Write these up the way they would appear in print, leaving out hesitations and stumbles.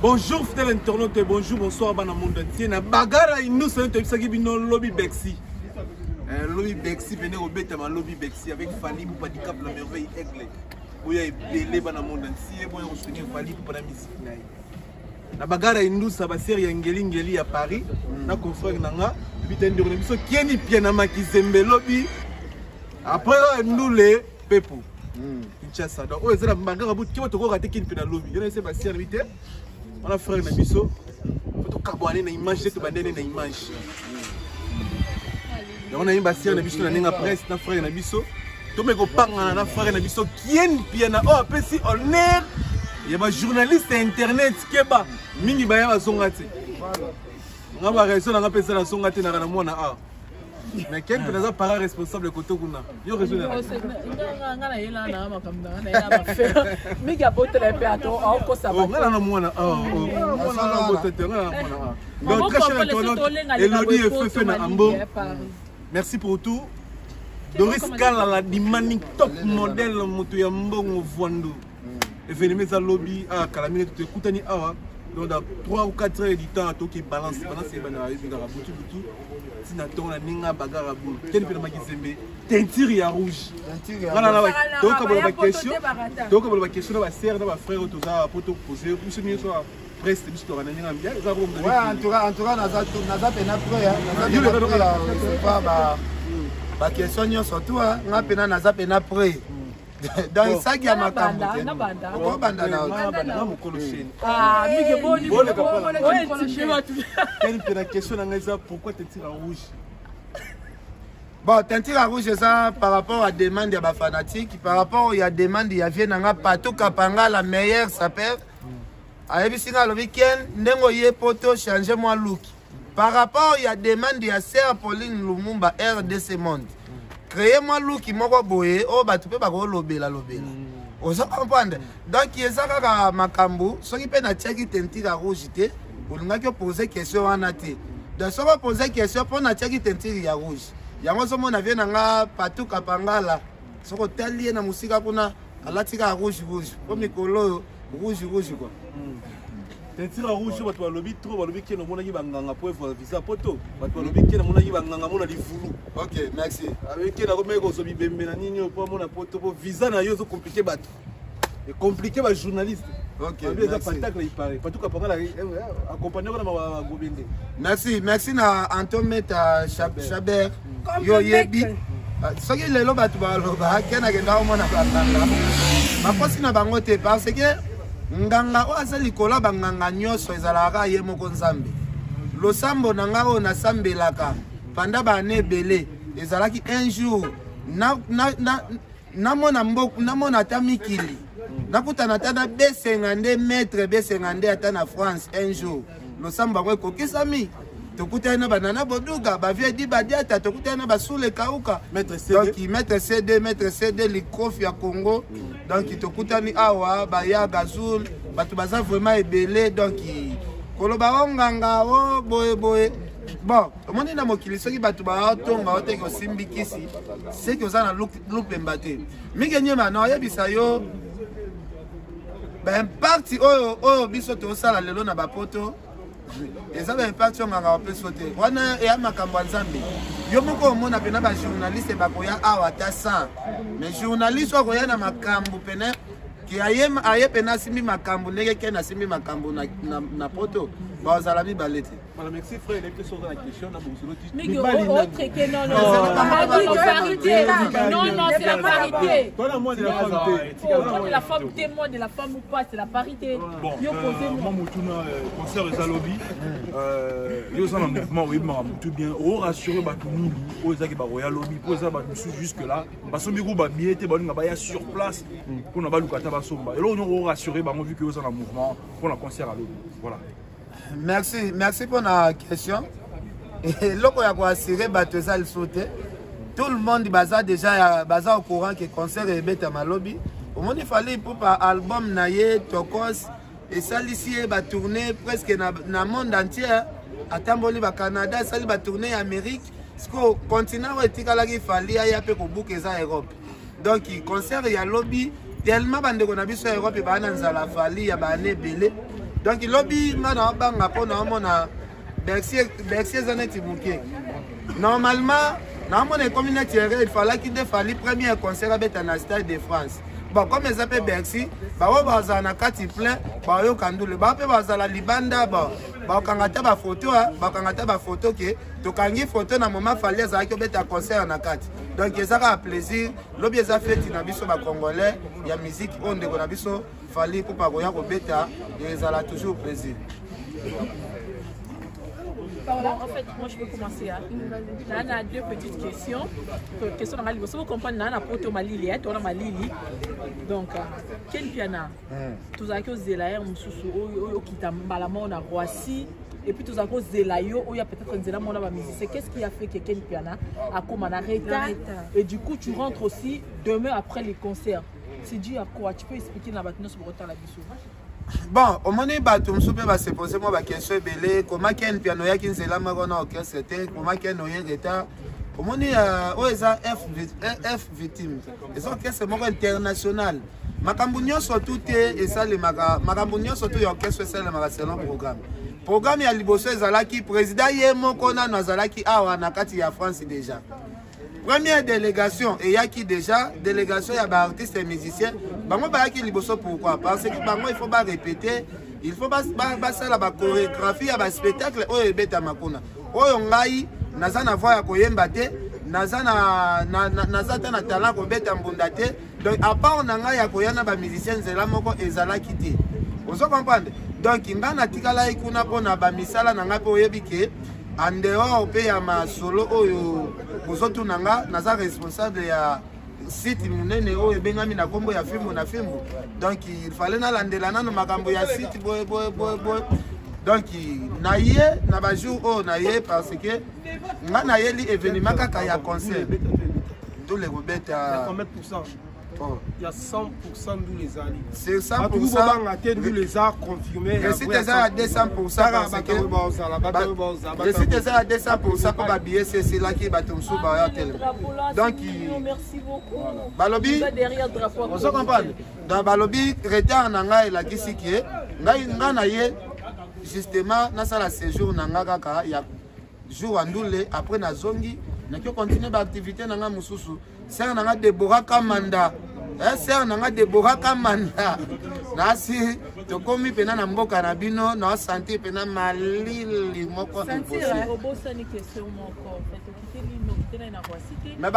Bonjour fidèle internaute, bonjour, bonsoir bana monde entier. Na bagara indus na toyebisaki bino lobi Bexi. Eh, lobi Bexi venez kobetama lobi Bexi avec Fally Ipupa Dicap la merveille aigle. Boya ebele bana monde entier, boya kosoutenir Fally Ipupa na musique na ye. Na bagara indusa ba série ya ngeli ngeli ya Paris na confrère na nga bita ndeko na biso Kieni Piana Makizembe lobi. Après oyo ndule pepo. Kinshasa. Donc oyo eza na bagara butu keba tokoka te Kieni Piana lobi. Yo na se ba série te. Wana frère na biso faut tokabwane na image te tobandene na image. Yango na yemba sere na biso na ndenge ya presse na frère na biso tomeki kopangana na frère na biso Kien Piana oyo apesi honneur ya bajournaliste ya internet keba mingi baya bazonga te nga bareseau na nga mpe eza nazonga te naka na mwana awa mais Ken mpe naza para responsable koto kuna yo réseau na nga nayela na makambo na nga nayela bafere mingi abotela mpe ato aokosa nga na mwana awa mwana abota te nga na mwana awa. Donc très cher internaute, Elodie Efefe na Hambourg. Merci pour tout. Doris Kala la dimani top modèle moto ya mbongo voando. Événement eza lobi ah kala mingi tokutani awa. Donc dans 3 ou 4 heures du temps toki balance balance ebana ebikaka butu butu tina ntongo na ninga bagara boule keni mpe na makizembe teinture ya rouge. Tokabola ba question, tokabola ba question na ba sœur na ba frère toza po to poser biso nyonso presse biso tokana ndenge ya eza bongo. Ouais, en tout cas naza pena prêt, naza pena prêt ya recevoir ba question nyonso tu nga pena naza pena prêt. Donc esaki ya makambo te okobanda na mokolo chaîne. Ah, Mike boni Ken mpe na question na ngai eza pourquoi teinture en rouge? Bon, teinture ya rouge eza par rapport à demande ya bafanatique, par rapport ya demande ya vie na nga Patou Kapanga, la meilleure sapeur. Ayebisi nga, alobi: "Ken, ndenge oye poto, change mwa look." Par rapport ya demande ya sœur Pauline Lumumba RDC Monde, créer mwa look moko boye oyo bato mpe bakolobela lobela, oza comprendre? Donc eza kaka makambo. Soki mpe natiaki teinture ya rouge te, olingaki opose question wana te. Donc soki opose question mpo natiaki teinture ya rouge, yango ozomona vie na nga Patou Kapangala, soki otali ye na mosika kuna, alati kaka rouge rouge, mpo mikolo oyo rouge rouge quoi. Teinture ya rouge, bato balobi trop, balobi Ken omonaki banganga po evwa visa poto. Bato balobi Ken amonaki banganga mona livulu. Ok, merci. Alobi Ken akomaki kozwa bibembe na nini oyo po amona poto, po visa na yo ezocompliquer bato, ecompliquer bajournaliste. Ok. Alobi eza merci. Pentacle ipare Patou Kapangala accompagné wana bagobende. Merci, merci na Antometa Chabert. Yo yebi soki lelo bato baloba Ken akenda komona banganga, bakosi na bango te, parce que nganga oyo aza likolo ya banganga nyonso ezalaka ye moko Nzambe. Losambo na nga oyo nasambelaka panda baane ebele ezalaki un jour namona mboka, namona ata mikili, nakutana ata na Besenga nde maître Besenga nde ata na France un jour. Losambo yango ekokisami. Tokutani na banana boduga, bavie di badiata, tokutani na basule kauka. Maître CD. Donc maître CD, maître CD likofi ya Congo. Donc tokutani awa baya gazul, bato baza vraiment ebele. Donc koloba o nganga o boye boye, bon, omoni na mokili soki bato baotonga oteki osimbi kisi, seki oza na lupemba te. Mingi nyema na oyebisa yo baimpact oyo biso tosala lelo na bapoto eza baimpact oyo nganga bapesi te. Wana eya makambo ya Nzambe. Yo moko omona pena bajournaliste bakoya awa ata 100, mais journaliste oyo akoya na makambo pene ke aye pene asimbi makambo ndenge Ken asimbi makambo na poto, bazala mibale te. Voilà, merci frère, il y a chose la question na bosolo ti. Miki, oh, non, non, non, parité. Non, non, c'est la parité. Toi, la moi de la femme te. Oh, moi de la femme, témoin de la femme ou pas, c'est la parité. Bon, Yo posez moi motuna, concert eza lobi, yo oza na mouvement, oyebi makambo tout bien, orassure bato nini oyo ezaki bakoya lobi, mpo eza bato mosusu jusque là basombi ku babillet te, balinga baya sur place mpona baluka ata basomba eloko nyonso. Orassure bango vu que oza na mouvement mpona concert ya lobi, voilà. Merci, merci mpona question. Eloko ya koassurer bato eza lisusu te. Tout le monde baza déjà baza au courant ke concert ebetama lobi. Omoni Fally Ipupa, album na ye Tokos esalisi ye batournée presque na monde entier. Atamboli bacanada, esali batournée ya Amérique. Siko continent oyo etikalaki Fally aya mpe kobuka eza Europe. Donc concert ya lobi, tellement bandeko na biso ya Europe baa na nzala Fally ya baane ebele. Donc lobi nga na banga mpo na omona Bercy. Bercy eza neti moke. Normalement naomona ekomi neti erreur. Il fallaki nde Fally premier concert abeta na Stade de France. Bon, comme eza mpe Bercy, baoyo bazala na kati plein, baoyoka ndule, bao mpe bazala libanda, bon, bakokanga ata bafoto, bakokanga ata bafoto ke tokangi foto na moment Fally azalaki obeta concert na kati. Donc eza kaka plaisir. Lobi eza feti na biso bacongolais ya musique oyo ndeko na biso Fally Ipupa koya kobeta, ezala toujours plaisir. Bon, en fait, moi je peux commencer. Hein. Nana, deux petites questions. Question dans la vous comprenez, Nana, poto malili, hein, toi malili. Donc, Ken Piana, tozalaki ozela ye mosusu oyo okita mbala moko na Roissy, et puis tozalaki ozela yo oyo peut-être nzela moko na bamusicien. Qu'est-ce qui a fait que Ken Piana akoma na retard? Et du coup, tu rentres aussi demain après les concerts. C'est dû à quoi? Tu peux expliquer na bato nyonso bakotala biso? Bon, omoni, bato mosusu mpe basepose mwa baquestion ebele: koma Ken Piano oyaki nzela moko na orchestre te, koma Ken oye retard. Omoni, oyo eza F Victime, eza orchestre moko international. Makambo nyonso tu te esalemaka, makambo nyonso tu ya orchestre esalemaka selon programme. Programme ya liboso ezalaki président ye moko nano azalaki awa na kati ya France déjà. Première délégation eyaki déjà, délégation ya baartiste et musicien, bango bayaki liboso. Pourquoi? Parce que bango, il faut barépéter, il faut basala bachorégraphie ya baspectacle oyo ebetama kuna. Oyo ngai naza na voix ya koyemba te, naza naza ta na talent kobeta mbunda te. Donc à part na ngai ya koya na bamusicien nzela moko ezalaki te, ozo comprendre? Donc ngai natikalaki kuna mpona bamisala na ngai, mpe oyebi ke en dehors mpe ya masolo oyo bozotuna nga, naza responsable ya site monene oyo ebengami na nkombo ya Fimbu na Fimbu. Donc il fallait nalandela nano makambo ya site boye boye boye boye. Donc na ye na bajour oyo na ye, parce que nga nayeli événement kaka ya concert, ndule kobeta. Combien de pourcents? Oh. Il y a 100% d'où les ali. C'est 100%. Bobanga te, d'où les a confirmé. Réussite eza ya 200%, parce que réussite eza ya 200% mpo babillet esilaki, bato mosusu baya telema. Donc Merci beaucoup. Balobi, ozo comprendre? Donc balobi retard na ngai elakisi ke ngai ngai na ye justement nasala séjour na ngai kaka ya jour ya ndule. Après nazongi, naki continue baactivité na ngai mosusu. Sere na ngai Debora Kamanda, sere na ngai Debora Kamanda, nasi tokomi mpena na mboka na bino, naosentir mpena malili moko impossible. Obosani question moko. En fait, okiteli okiteli na Roissy te. Mais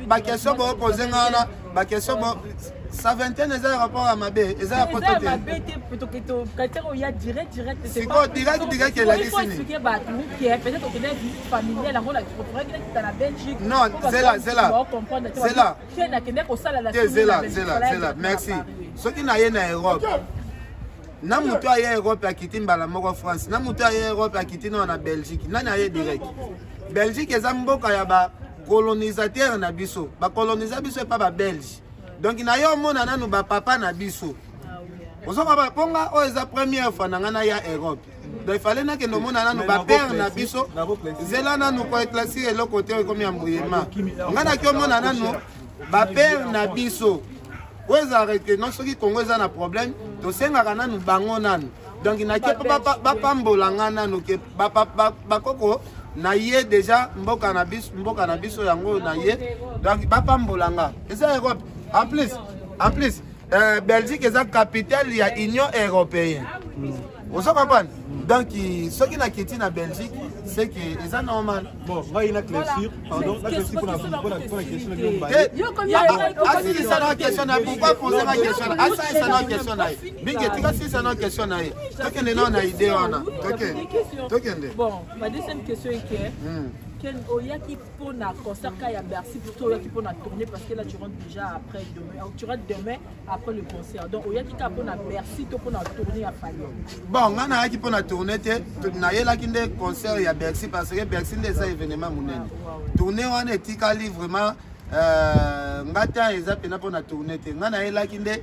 baquestion boopose nga wana, baquestion bo 121 eza ya rapport ya mabe, eza ya poto te. Mabe te, kati oya direct direct. Sikoyo direct direct elakisi nini? Expliquer bato ke peut-être okende visite familiale yango na préféraki nakita na Belgique. Non, zela, zela. Zela. Ke nakende kosala la Te, zela, zela, zela, merci. Soki naye na Europe, na moto aye Europe akiti mbala moko France, na moto aye Europe akiti nao na Belgique, nani aye direct? Belgique eza mboka ya bacolonisateur na biso, bacolonisa biso epa babelge. Donc na yo omona nanu bapapa na biso, ozoka mponga oyo eza première fois na ngai naya Europe. Donc il fallait nakende omona nanu bapère na biso. Zela nanu koéclaircir eloko te, ekomi ya mbuyema. Ngai naki omona nanu bapère na biso oyo ezalaka ke non, soki Congo eza na problème, tosengaka nanu bango nanu. Donc nake mpo bapambola nga nanu ke bakoko na ye déjà mboka na biso, mboka na biso yango na ye. Donc bapambola nga, eza Europe. En plus, Belgique eza capitale ya Union européenne, ozo comprendre? Donc soki nakiti na Belgique, c'est que eza normal. Bon, ngai na éclaircir, pardon, na éclaircir mpona question na bino mibale. Asilisa na question na, pourquoi poser ma question? Asalisa na question na ye mingi, tika silisa na question na ye, tokende nao na idée wana, tokende. Bon, ma deuxième question est que Ken, oyaki mpona concert ka ya Bercy plutôt oyaki mpona tourner? Parce que là tu rentres déjà après demain, tu rentres demain après le concert. Donc oyaki kaka mpona Bercy to mpona tourner ya Fally? Bon, ngai nayaki mpona tourner te, nayelaki nde concert ya Bercy, parce que Bercy nde eza événement monene. Tourner wana etikali vraiment nga te, eza mpena mpona tourner te. Ngai nayelaki nde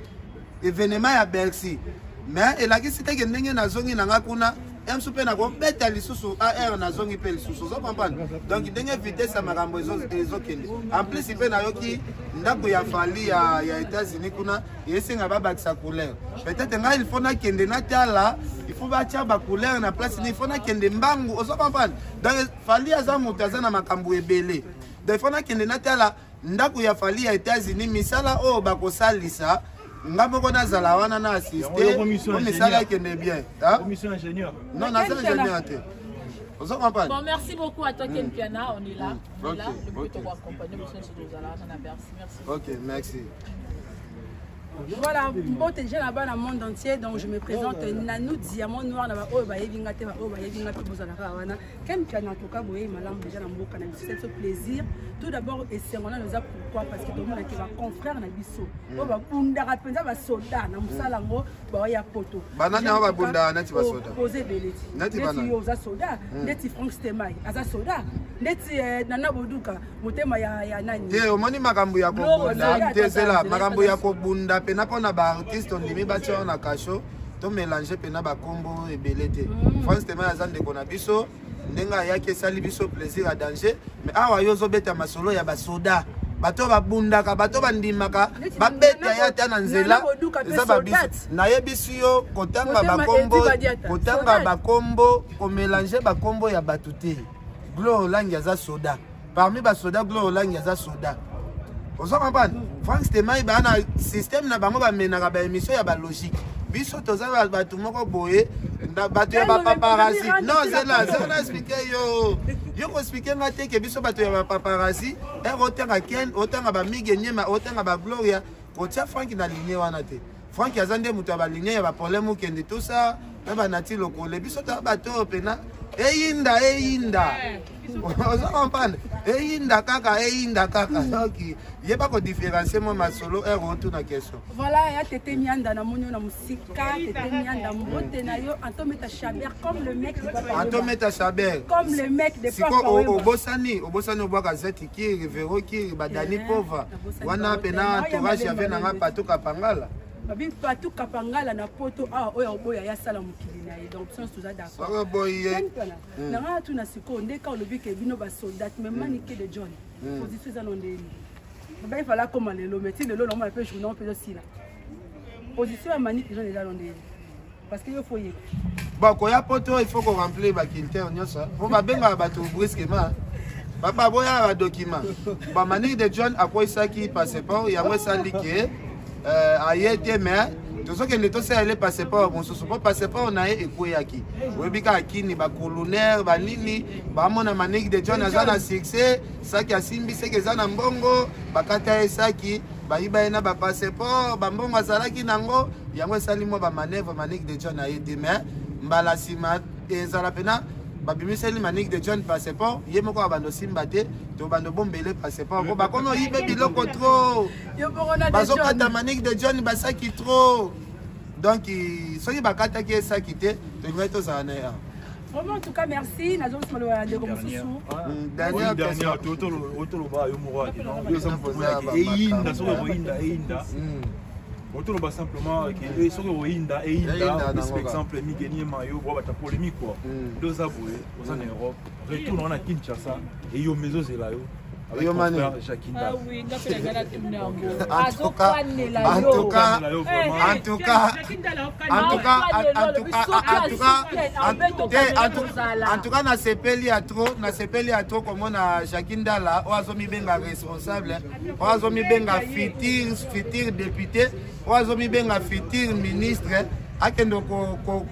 événement ya Bercy, mais elakisi teke ndenge nazongi na nga kuna msu mpe nakobeta lisusu ar, nazongi mpe lisusu, ozo comprendre? Donc ndenge vitesse ya makambo ezokende, en plus mpe nayoki ndako ya Fally ya États-Unis kuna esenga babakisa couleur. Peut-être ngai il faut nakende natala, il faut batya bacouleur na place nini, il faut nakende mbangu, ozo comprendre? Donc Fally aza moto aza na makambo ebele, donc il faut nakende natala ndako ya Fally ya États-Unis, misala oyo bakosalisa nga moko nazala wana na assiste po misala ekende bien. Non, naza ingénieur te, ozo comprendre? Bon, merci beaucoup à toi, Ken Piana. On est là. On est là. Le but de accompagner nous. Merci. Merci. Ok, merci. Voilà, mbote déjà là-bas dans le monde entier. Donc je me présente Nanou Diamant Noir, na oyo bayebi nga te, ba oyo bayebi nga pe bozalaka wana. Ken Piana, en tout cas boye malamu déjà na mboka na biso, c'est plaisir. Tout d'abord esengo na eza pourquoi? Parce que tomonaki ba confrères na biso oyo babundaka mpenza, basoda na mosala yango, baoya poto. Banani awa babundaka neti basoda? Pose ebele ti neti neti yo oza soda, neti Frank Stemai aza soda, neti Nana Boduka motema ya nani. Te, omoni makambo ya kobunda te, zela, makambo ya kobunda mpena mpona baartiste ondimi batia oyo na kasho, tomélange mpena bakombo ebele te. France Tema aza ndeko na biso, ndenge ayaki esali biso plaisir ya danger, mais awa yo ozobeta masolo ya basoda, bato babundaka, bato bandimaka babeta ye ata na nzela, eza babiso. Nayebisi yo, kotanga bakombo, kotanga bakombo, komélange bakombo ya bato te. Glo Olangi aza soda parmi basoda, Glo Olangi aza soda, ozo comprendre? Frank Stemai baa na système na bango, bamenaka baémission ya balogique. Biso toza bato moko boye, bato ya bapaparazzi. Non, zela, zela, na explique yo, yo koexplike nga te ke biso bato ya bapaparazzi. Ere otanga Ken, otanga bamige Nyema, otanga bagloria, kotia Frank na ligne wana te. Frank aza nde moto ya baligne ya baproblème, okende tout ça na banati lokole. Biso toya bato oyo mpena eyinda eyinda, oza comprendre? Eyinda kaka, eyinda kaka. Donc yeba kodifférencier mwa masolo ere otuna question. Voilà, ya Tete Mianda, namoni yo na mosika. Tete Mianda, mbote na yo. Antometa Chabert comme le mec de Papa. Antometa Chabert comme le mec de Papa. Siko obosani, obosani obwaka Zeti Kiri, Vero Kiri, badani Pova wana mpena entourage ya ve nanga Patuka Pangala. Babi Patu Kapangala na poto awa, oyo oboya ya sala mokili na ye. Donc biso nyonso toza d'accord. Soko boye. Nanga tuna sikoyo, ndeka olobi ke bino basoldat, mais Manike de John, position eza no ndeni? Baba ifala akoma lelo, mais ti lelo naomona mpe journal mpe ezosila. Position ya Manike John eza no ndeni? Parce que yo fo yeba. Bon, koya poto, il faut koremplir bacritère nyonso po babengaka bato brusquement, papa boya badocument. Bamanike de John akweyisaki passeport, yango esali ke aye te, mais tozokende tosalela passeport mosusu mpo passeport na ye ekweyaki. Oyebi kaka kini bacolonere banini bamona Manike de John aza na succès, saki asimbi seki eza na mbongo, bakata ye saki, bayiba ye na bapasseport, bambongo azalaki nango. Yango esali mwa bamanœuvre, Manike de John aye te, mais mbala nsima ezala mpena babimiseli Manike de John passeport, ye moko abando simba te, to bando bombele passeport po bakomi oyibe biloko trop, bazokata Manike de John basaki trop. Donc soki bakataki esaki te, tolingaki tozala na ye awa. Vraiment, en tout cas, merci. Nazosima loba ya ndeko mosusu. Dernière question, otoloba yo moko ake eyinda, soki okoyinda eyinda, otoloba simplement ke soki okoyinda eyinda. Par exemple Migeni Mayo bwa bata polémique quoi, nde oza boye, oza na Europe, retour na Kinshasa, eyomba ezozela yo avec ton frère Jacques. Ah oui, nga mpe nanga natuna yango. En tout cas, en tout cas, en tout cas, en tout cas, en tout cas, en tout cas, en tout cas, nasepeli ya trop, nasepeli ya trop komona Jacques Ndala oyo azomibenga responsable, oyo azomibenga futur député, oyo azomibenga futur ministre, akende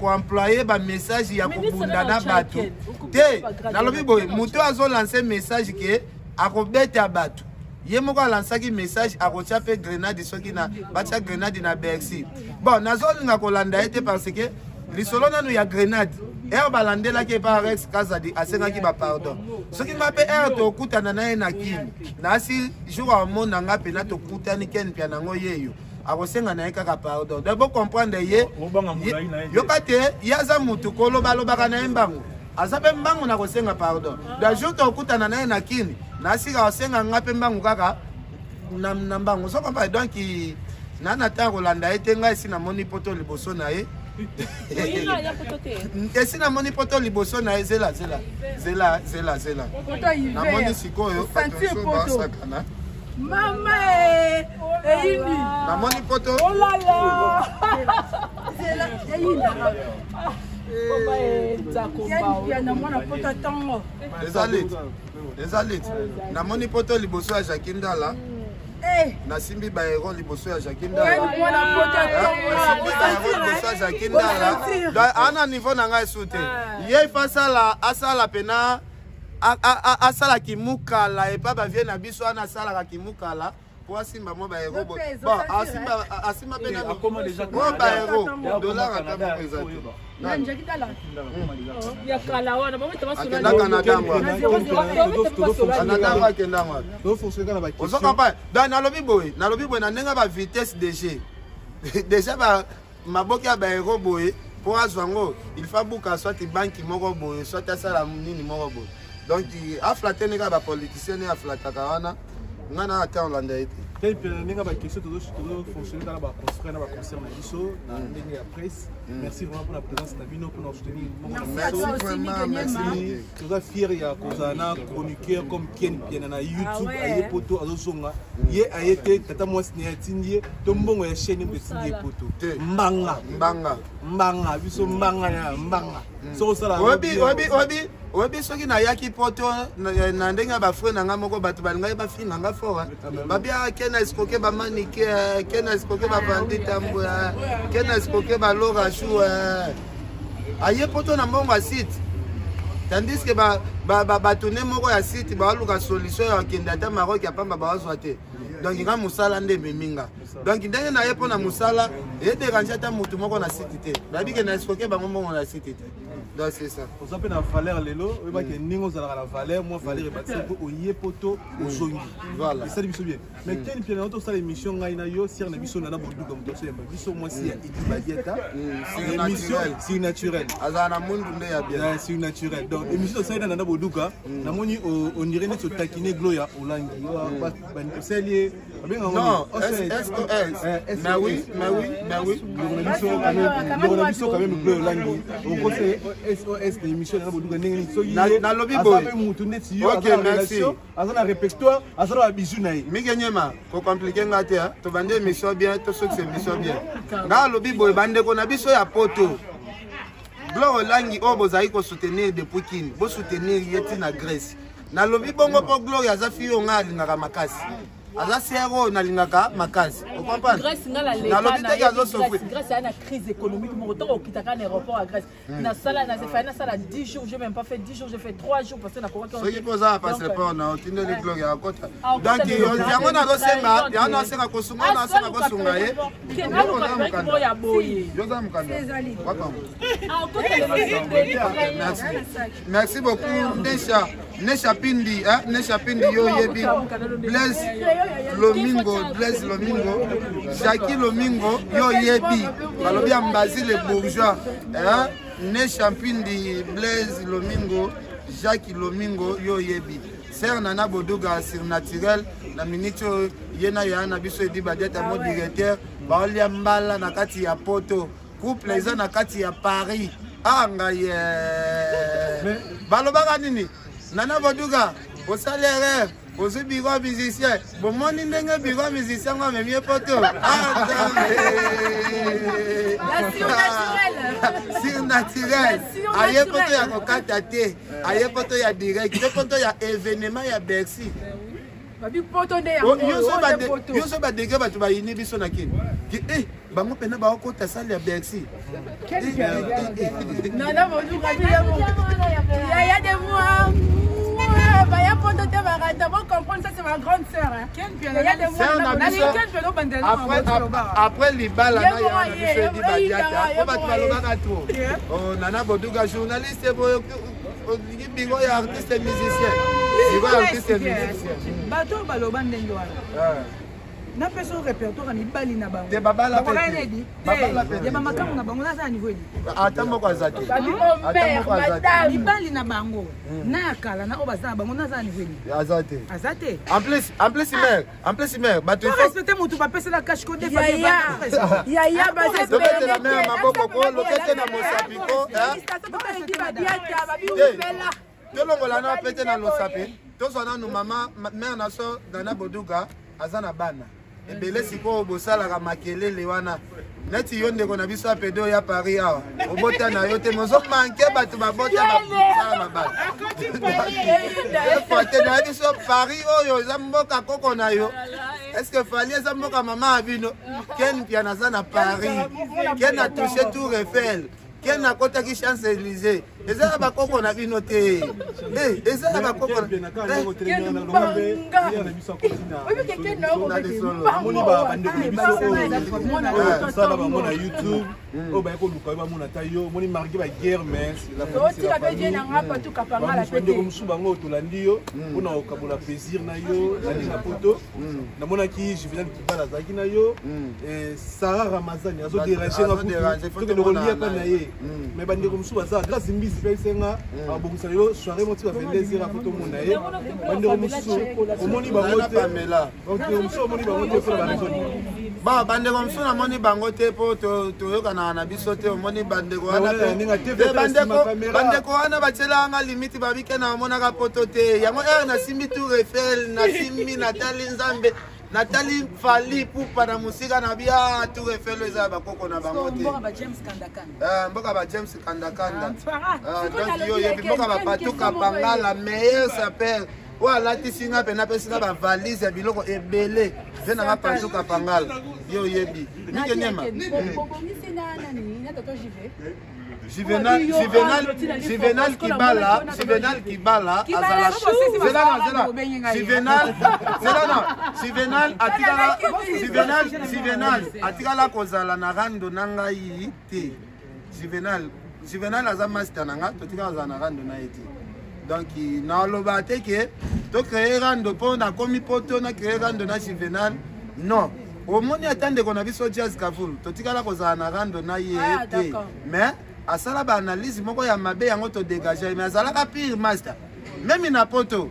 koemploye bamessage ya kobunda na bato te. Nalobi boye, moto azolance message ke akobeta bato, ye moko alansaki message akotia mpe grenade, soki na batia grenade na Bercy. Bon, nazolinga kolanda ye te parce que lisolo nanu ya grenade ere balandelaki epa Rex Kazadi, asengaki bapardon. Soki nga mpe ere tokutana na ye na Kini, nasi jour amona nga mpena tokutani Ken mpia nango yeyo, akosenga na ye kaka pardon. Donc bocomprendre ye, yoka te, ye aza mutu kolobalobaka na ye mbango, aza mpe mbangu na kosenga pardon. Donc jour tokutana na ye na Kini, nasika kosenga nga mpe mbangu kaka na mbangu, so comprendre. Donc na ntango kolanda ye te, ngai esi namoni poto liboso na ye, esi namoni poto liboso na ye. Zela, zela, zela, zela, zela, namoni sikoyo bato mosusu basakana. Mama eyindi. Namoni poto. Olala, eyinda. Ken mwana poto ntongo. Eza lit, eza lit. Namoni poto liboso ya Jacques Ndala. Nasimbi baero liboso ya Jacques Ndala, liboso ya Jacques Ndala. Ana niveau na ngai esu te. Ye ifa asala, asala pena, asala kimukala epa bavie na biso wana, asalaka kimukala po asimba mwa baero. Bon, asimba, asimba mpe na oyo baero dollar ata moko eza te. Ya kala wana. Akenda Canada ngwa, Canada ngwa, akenda ngwa. Ozo comprendre? Donc nalobi boye, nalobi boye, na ndenge ba vitesse DG déjà, ba maboki ya baero boye, mpo azwa yango il faut abuka soit banki moko boye, soit asala nini moko boye. Donc aflatte ndenge bapoliticien nde aflataka wana. Ngai na ata olanda ye te. Te, mpe na ndenge baquestion tozofonctionne kaka, baconfrère na baconcert na biso na ndenge ya presse. Merci vraiment mpona présence na bino, mpona soutenir. Toza fier ya kozala na chroniqueur comme Ken Piana na YouTube. Aye poto, azozonga. Ye aye te, tata mwasi na ye atindi ye to mbongo ya chaîne moto etindi ye poto. Mbanga. Mbanga. Mbanga biso, mbanga ya mbanga soki osala. Oyebi, oyebi, oyebi, soki nayaki poto na ndenge ya bafrère na ngai moko, bato balingaki bafinga nga fort. Babia Ken escroquer bamanike, Ken escroquer bavandi tambo, Ken escroquer balora chou, aye poto na mbongo ya site, tandis que batourne moko ya site baoluka solution ya okende ata Maroc ya pamba, baozwa te. Donc nga mosala nde ememi nga. Donc ndenge na ye mpo na mosala edérange ata motu moko na site te. Bayebi ke na escroquer bango mbongo na site te. Donc c'est ça. Oza mpe na valeur lelo. Oyebaki ndenge ozalaka na valeur, mwa valeur ebatisi mpo oye poto, ozongi. Voilà. Esali biso bien. Mais Ken Piana, na tosala émission ngai na yo, sire na biso Nana Boduka, moto asoyamba biso, mwasi ya Edi Badiata. Émission surnaturel. Azala na mundu nde ya bien. Surnaturel. Donc émission tosali na Nana Boduka, namoni on dirait neti otakine Gloria Olangi, osali ye. Non, SOS. Mais oui, mais oui, mais oui. Ndeko na biso quand même Gloria Olangi, okose SOS na émission Nana Boduka ndenge nini? Soki nalobi boye, mutu neti yo aza na relation, aza na répertoire, aza na babiju na ye. Mike Nyema, kocompliquer nga te. Tobandi émission bien, tosokisa émission bien. Nga alobi boye, bandeko na biso ya poto, Glo Olangi oyo bozali kosoutenir depuis Kini, bosoutenir ye ntina Grèce. Nalobi bongo mpo Gloire aza fille oyo ngai alingaka makasi, aza sere oyo nalingaka makasi. Ocomprendre? Nalobi teke azosouffrir. Grèce aya na crise économique moko. Ntango okitaka na aéroport ya Grèce, nasala, fallait nasala 10 jours, j'ai même pas fait 10 jours, j'ai fait 3 jours parce que nakokaki. Soki mpo oza na passeport na otindeli Gloire ya kota. Donc yango nazosenga, yango nasenga kosunga, nasenga kosunga ye. Ya boye. Yoza mokanda. Merci, merci beaucoup. Nesha, Nesha Pindi, hein? Nesha Pindi, yo yebi. Blaise Lomingo, Blaise Lomingo, Jackie Lomingo, yo yebi. Balobi Ambazi le bourgeois, hein? Nesha Pindi, Blaise Lomingo, Jackie Lomingo, yo yebi. Sœur Nana Boduga surnaturel na minute oyo, ye na yaya na biso Edi Badiata, mo directeur, baolia mbala na kati ya poto. Couple eza na kati ya Paris. Ah ngai, balobaka nini? Nana Boduga osali erreur, ozwi bureau musicien. Bomoni ndenge bureau musicien ngo amemi ye poto. Surnaturel aye poto ya kokata te, aye poto ya direct te, poto ya événement ya Bercy. Yo so badegre, bato bayini biso na Kini, bango mpena baokota salle ya Bercy. Nana Boduka, yaya de moi, baya poto te, barata bo comprendre, ça c'est ma grande sœur, hein. Yaya de moi. Après libala na ya na biso Edi Badiata, po bato balobaka trop: Nana Boduka journaliste boyo, olingi bureau ya artiste musicien, bureau ya artiste musicien. Bato baloba ndenge wana, napesa répertoire ya mibali na bango. Te, babala. Ya bamakambo na bango, naza na niveau edi. Ata moko aza te, ata moko aza te. Mibali na bango na ya kala na oyo baza na bango, naza na niveau edi. Aza te. Aza te. En plus, en plus mère, en plus mère, bato respecte motu bapesela cash ko. Yaya. Tobetela mère maboko ko lokete na mosapi ko. Tolongola na pete na losapi, tozwa nanu mama mare na so. Nana Boduga aza na bana. Ebele sikoyo bosalaka makelele wana neti yo ndeko na biso apede oya Paris awa obota na yo te mozomanke bato babota basala mabala te. Na biso Paris oyo eza mboka koko na yo. Est ce que Fally eza mboka mama ya bino? Ken Mpiana aza na Paris, Ken a touché Tour Eiffel, Ken akotaki Champs Élysées. Eza ya bakoko na bino te, eza ya bakoko. Amoni bandeko na biso oyo tosala bango na YouTube, oyo baye koluka yo, bamona ata yo omoni marke baguerre, mais bandeko mosusu bango tolandi yo mpona kokabola plaisir na yo na ndenge na poto. Namonaki Juvenal Kibala azalaki na yo, Sara Ramazani azoderange nga, tokende kolia mpa na ye. Mais bandeko mosusu baza Grâce Mbisi mpe esenga abongisa lelo soirée moti ba 22 heures apo tomona ye. Bandeko mosusu omoni bango te, bandeko mosusu omoni bango te mpona baraison. Bon, bandeko mosusu namoni bango te mpo toyokanaka na biso te. Omoni bandeko wana, bandeko wana batielaka nga limite, babike na bamonaka poto te. Yango ere nasimbi Tour Eiffel, nasimbi, natali Nzambe, natali Fally Ipupa na mosika na bia. Tour Eiffel eza ya bakoko na bango te, mboka ba James Kandakanda. Donc yo oyebi mboka bapatuka Pangala, meilleur sapeur oyo alatisi nga mpe napesi nga bavalise ya biloko ebele mpe nanga Patuka Pangala, yo oyebi mike nyema. Juvenal, Juvenal, Juvenal Kibala, Juvenal Kibala, azala, zela na zela, Juvenal, zela na, Juvenal atikala, Juvenal, Juvenal atikala kozala na rando na ngai te. Juvenal, Juvenal aza master na nga, totikala kozala na rando na ye te. Donc naloba te ke tocréer rando mpo nakomi poto, na créer rando na Juvenal, non. Omoni ata ndeko na biso Jazz Kavulu, totikala kozala na rando na ye te, mais asala baanalyse moko ya mabe, yango todégage. Mais azalaka pire master même na poto.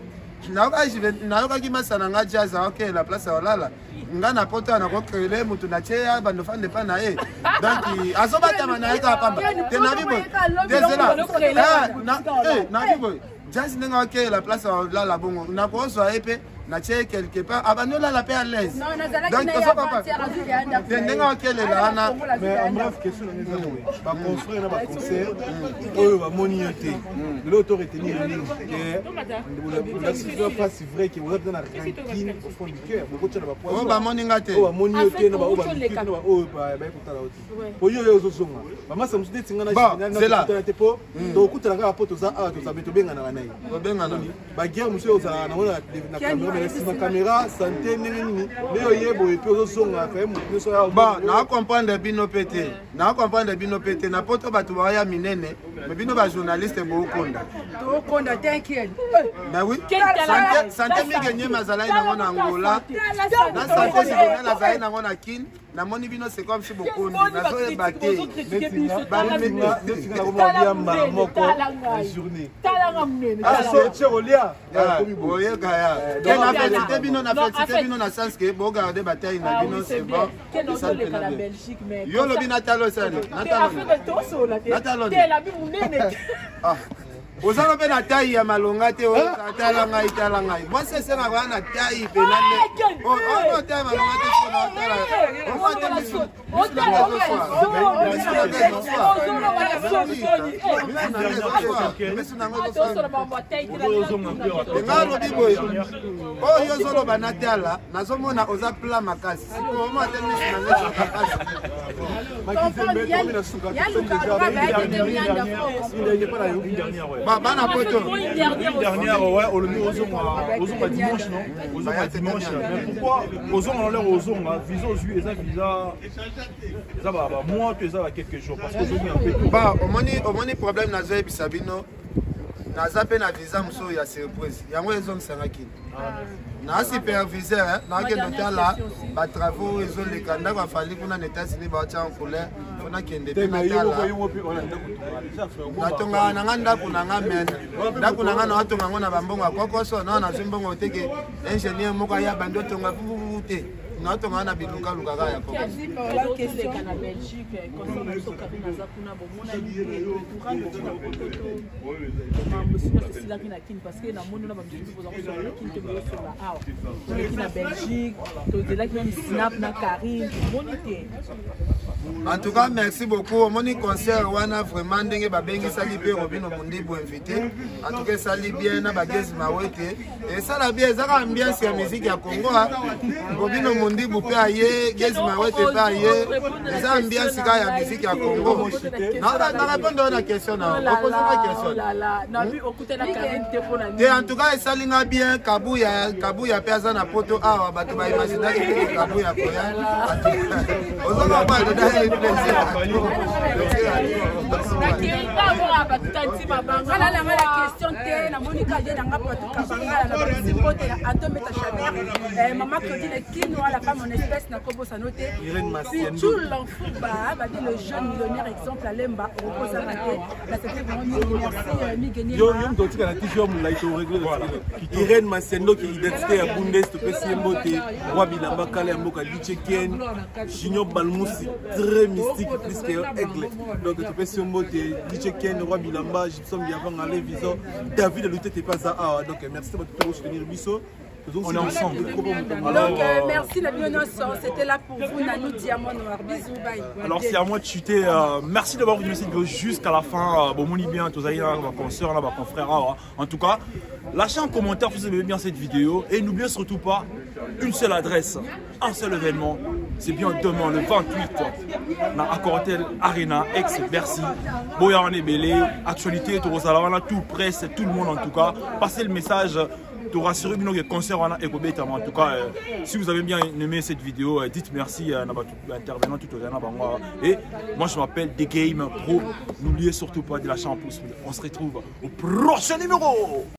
Nayokaki master na nga Jazz aokee la place ya olala nga na poto, nakocréer motu na tie ya bando fande epa na ye. Donc azobatama na ye kaka pamba te. Nabi boye te, zela nabi boye, Jazz ndenge akeyela place ya olala bongo, nakozwa ye mpe natie ye quelque part, abandi olala mpe à l'aise. Donc te ndenge akelela wana. Mais en bref, question na eza boye: baconfrère na baconcert oyo bamoni yo te lelo, to retenir nini? Ke face vrai ke oza mpenza na rancune au fond du cœur, bokotia na bapoison? Oyo bamoni nga te? Oyo bamoni yo te, na baoyo baluki, na baoyo baye kotala yo te, po yo oyo ozozonga bamasa mosusu neti nga na te, po tokutana kaka po toza awa, toza me tobenganaka na ye. Tobengana. Baguerre mosusu ozalaka nango na caméra, mais na nsima caméra santé ndenge nini nde oye boye mpe ozozonga faye motu nyonso? Bon, naocomprendre bino mpe te, naocomprendre bino mpe te. Na poto bato baya minene, mais bino bajournaliste bookonda. Tokonda, t'inquiète. Mais oui, santé mingi nyema azalaki nango na Angola, na santé Juvenal azalaki nango na Kine. Namoni bino, c'est comme si bokondi, nazoyeba te. Neti nga mbala moko na journée olia. Oyeka ya ke na félicité bino, na félicité bino na sens ke bogarde bataille na bino, c'est bon. Yo lobi natala osani, natala ozala mpe na taille ya malonga te. Tala ngai, tala ngai, mwasi esengaka wana na taille pena ono taille malonga te mpona otala omwa te misu. Misu nango nga alobi boye, oyo ozoloba natala, nazomona oza pla makasi sikoyo, omwa te misu nango ezaka pasi. Bana poto. Dernière, ouais, olobi ozonga dimanche, non? Ozonga dimanche, mais pourquoi ozonga na l'heure ozonga? Visa ozwi eza visa eza bamois to eza ba quelques jours? Parce que ozongi un peu tôt. Bon, omoni problème, nazoyebisa bino, naza mpe na visa mosusu ya surprise, yango ezongisanga kini na superviseur. Nakende otala batravaux ezoleka ndako afali kuna na États-Unis, baotya en couleur, fo nakende mpe natala. Natongaka na nga ndako na nga, me ndako na nga naotonga yango na bambongo ya kokoso. Nao nazwi mbongo teke ingénieur moko aya bandi otonga pupupu te. Naotonga na bilukaluka kaka ya Kokoso. Toleka na Belgique, concert na biso, Karine aza kuna, bomonani te, courant na poto to mambo nyonso esilaki na Kini, parce que namoni na bamisusu boza kosola na Kini te, boyosola awa. Toleki na Belgique, tozelaki meme snap na Karine, tomoni te. En tout cas, merci beaucoup. Omoni concert wana, vraiment, ndenge babengisaki mpe Robino Mondibu invité, en tout cas esali bien na bagezi mawete, esala bien. Ezaka ambiance ya musique ya Congo. Robino Mondibu mpe aye, Gezi Mawete mpe aye, eza ambiance kaka ya musique ya Congo. Na répondre oyo na question na okozaka question te. En tout cas, esali nga bien. Kabuya, Kabuya mpe aza na poto awa. Bato baimaginaki te Kabuya koya. Ozonga pa plaisir. Ngala nanga na question te. Namoni ka ye nanga Patuka Bangala na bapesi mbote na Atometa Chaber, mama Claudine Kinwa, la femme en espèce, na kobosano te. Pichu Lanfuba babi, le jeune millionnaire, exemple alemba okozanga te. Nasepeli vraiment mingi. Merci Migeni. Yo moto otika na tv molai, toregle. Irene Masendoki, identité ya Bundes, topesi ye mbote. Roi bilamba kala ya mboka, Diche Ken Junior Balmusi, très mystique plus que aigle, donc topesi yo mbote, Diche Ken, roi bilamba, Gibson Biavanga, Ale Viso, David Lutete mpe aza awa. Donc merci bato to soutenir biso. On est ensemble. Alors, donc, merci la bino nyonso. C'était là pour vous Nanou Diamant Noir. Bisous, bye. Alors, c'est à moi de chuter. Merci d'avoir vu cette vidéo jusqu'à la fin. Bon, moni bien, tozali na ba consoeur, na ba confrère. En tout cas, lâchez un commentaire si vous aimez bien cette vidéo et n'oubliez surtout pas une seule adresse, un seul événement. C'est bien demain, le 28, na Accor Hotel Arena, ex Bercy. Boya en ebele, actualité, tozala wana, tout presse, tout le monde en tout cas. Passez le message de rassurer bino que concert wana ekobetama. En tout cas, si vous avez bien aimé cette vidéo, dites merci na bato intervenant tout au bango. Et moi, je m'appelle The Game Pro. N'oubliez surtout pas de lâcher un pouce bleu. On se retrouve au prochain numéro.